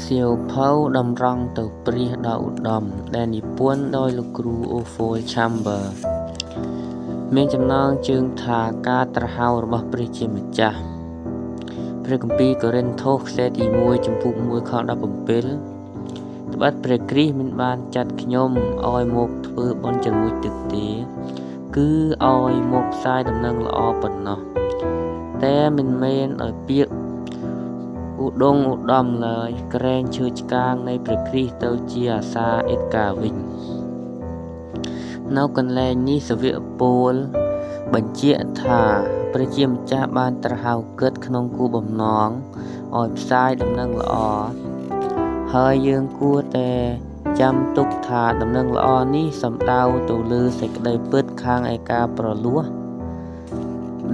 សៀវភៅតម្រង់ទៅព្រះដ៏ឧត្តម ដែលនិពន្ធដោយលោកគ្រូ Oswald Chambers មានចំណងជើងថាការត្រាស់ហៅរបស់ព្រះជាម្ចាស់ព្រះគម្ពីរកូរិនថូសខ្សែទី1ជំពូក1ខ17ត្បិតព្រះគ្រីស្ទមិនបានចាត់ខ្ញុំឲ្យមកធ្វើបុណ្យជ្រមុជទឹកទេគឺឲ្យមកផ្សាយដំណឹងល្អប៉ុណ្ណោះតែមិនមែនដោយពាក្យឧដុង្គឧត្តមឡើយក្រែងឈើឆ្កាងនៃព្រះគ្រីស្ទទៅជាអាសាអេតកាវិញនៅកន្លែងនេះសាវកពលបញ្ជាក់ថាព្រះជាម្ចាស់បានត្រាស់ហៅគិតក្នុងគោលបំណងឲ្យផ្សាយដំណឹងល្អហើយយើងគួរតែចាំទុកថាដំណឹងល្អនេះសំដៅទៅលើសេចក្តីពិតខាងឯការប្រលោះ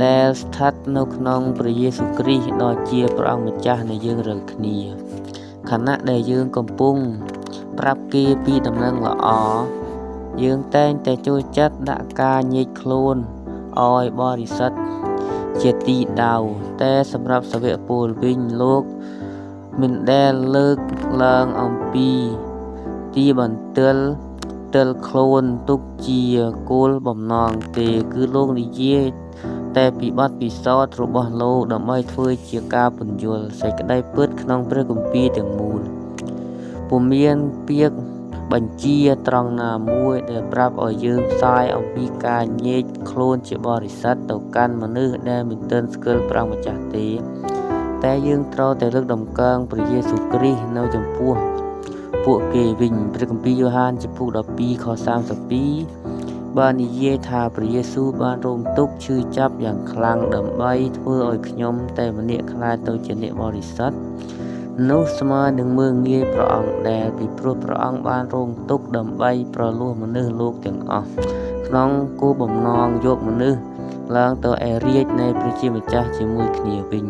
ដែលស្ថិតនៅក្នុងព្រះយេស៊ូវគ្រីស្ទដ៏ជាព្រះអង្គម្ចាស់នៃយើងរាល់គ្នាខណៈដែលយើងកំពុងប្រាប់គេពីដំណឹងល្អយើងតែងតែចូលចិត្តដាក់ការញែកខ្លួនឲ្យបរិសុទ្ធជាទីដៅតែសម្រាប់សាវកពលវិញលោកមិនដែលលើកឡើងអំពីទីបន្ទាល់ទិលខ្លួនទុកជាគោលបំណងទេគឺលោកនិយាយតែពីបទពិសោធន៍របស់លោកដើម្បីធ្វើជាការពន្យល់សេចក្តីពិតក្នុងព្រះគម្ពីរទាំងមូលពុំមានពាក្យបញ្ជាត្រង់ណាមួយដែលប្រាប់ឲ្យយើងផ្សាយអំពីការញែកខ្លួនជាបរិសុទ្ធទៅកាន់មនុស្សដែលមិនទាន់ស្គាល់ព្រះម្ចាស់ទេតែយើងត្រូវតែលើកតម្កើងព្រះយេស៊ូវគ្រីស្ទនៅចំពោះពួកគេវិញព្រះគម្ពីរយ៉ូហានជំពូក12ខ32បាននិយាយថាព្រះយេស៊ូវបានរងទុក្ខឈឺចាប់យ៉ាងខ្លាំងដើម្បីធ្វើឲ្យខ្ញុំតែម្នាក់ក្លាយទៅជាអ្នកបរិសុទ្ធនោះស្មើនឹងមើលងាយព្រះអង្គដែលពីព្រោះព្រះអង្គបានរងទុក្ខដើម្បីប្រលោះមនុស្សលោកទាំងអស់ក្នុងគោលបំណងយកមនុស្សឡើងទៅឯរាជ្យនៃព្រះជាម្ចាស់ជាមួយគ្នាវិញ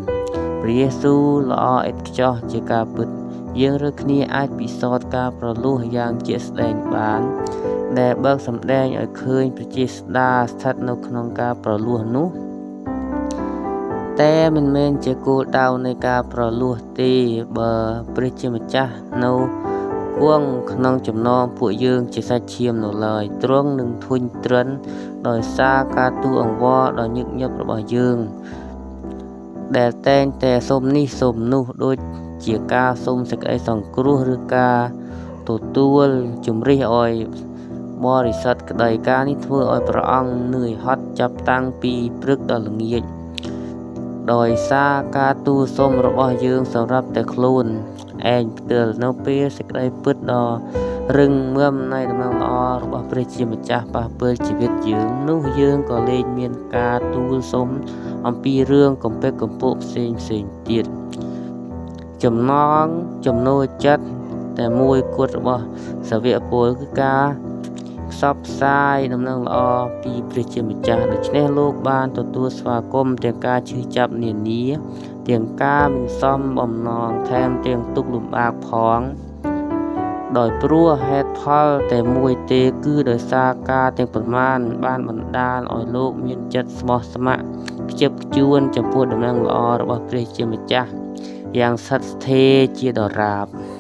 ព្រះយេស៊ូវល្អឥតខ្ចោះជាការពិតយើងរើគ្នាអាចពិសោធន៍ការប្រលោះយ៉ាងជាក់ស្ដែងបានដែលបើកសម្ដែងឲ្យឃើញព្រះចេស្តាស្ថិតនៅក្នុងការប្រលោះនោះតែមិនមែនជាគោលដៅនៃការប្រលោះទេបើព្រះជាម្ចាស់នៅគង់ក្នុងចំណោមពួកយើងជាសាច់ឈាមនៅឡើយទ្រង់នឹងធុញទ្រាន់ដោយសារការទូលអង្វរដ៏ញឹកញាប់របស់យើងដែលតែងតែសុំនេះសុំនោះដូចជាការសុំសេចក្តីសង្គ្រោះឬការទទួលជំរិះឲ្យបរិសុទ្ធក្តីការនេះធ្វើឲ្យព្រះអង្គនឿយហត់ចាប់តាំងពីព្រឹកដល់ល្ងាចដោយសារការទូលសុំរបស់យើងសម្រាប់តែខ្លួនឯងផ្ទាល់នៅពេលសេចក្តីពិតដ៏រឹងមាំនៃដំណឹងល្អរបស់ព្រះជាម្ចាស់ប៉ះពាល់ជីវិតយើងនោះយើងក៏លែងមានការទូលសុំអំពីរឿងកំពិកកំពកផ្សេងផ្សេងទៀតចំណងចំណូលចិត្តតែមួយគត់របស់សាវកពលគឺការផ្សព្វផ្សាយដំណឹងល្អពីព្រះជាម្ចាស់ដូច្នេះលោកបានទទួលស្វាគមន៍ទាំងការឈឺចាប់នានាទាំងការមិនសមបំណងថែមទាំងទុក្ខលំបាកផងដោយព្រោះហេតុផលតែមួយទេគឺដោយសារការទាំងប៉ុន្មានបានបណ្ដាលឲ្យលោកមានចិត្តស្មោះស្ម័គ្រខ្ជាប់ខ្ជួនចំពោះដំណឹងល្អរបស់ព្រះជាម្ចាស់យ៉ាងស្ថិតស្ថេរជាដរាប។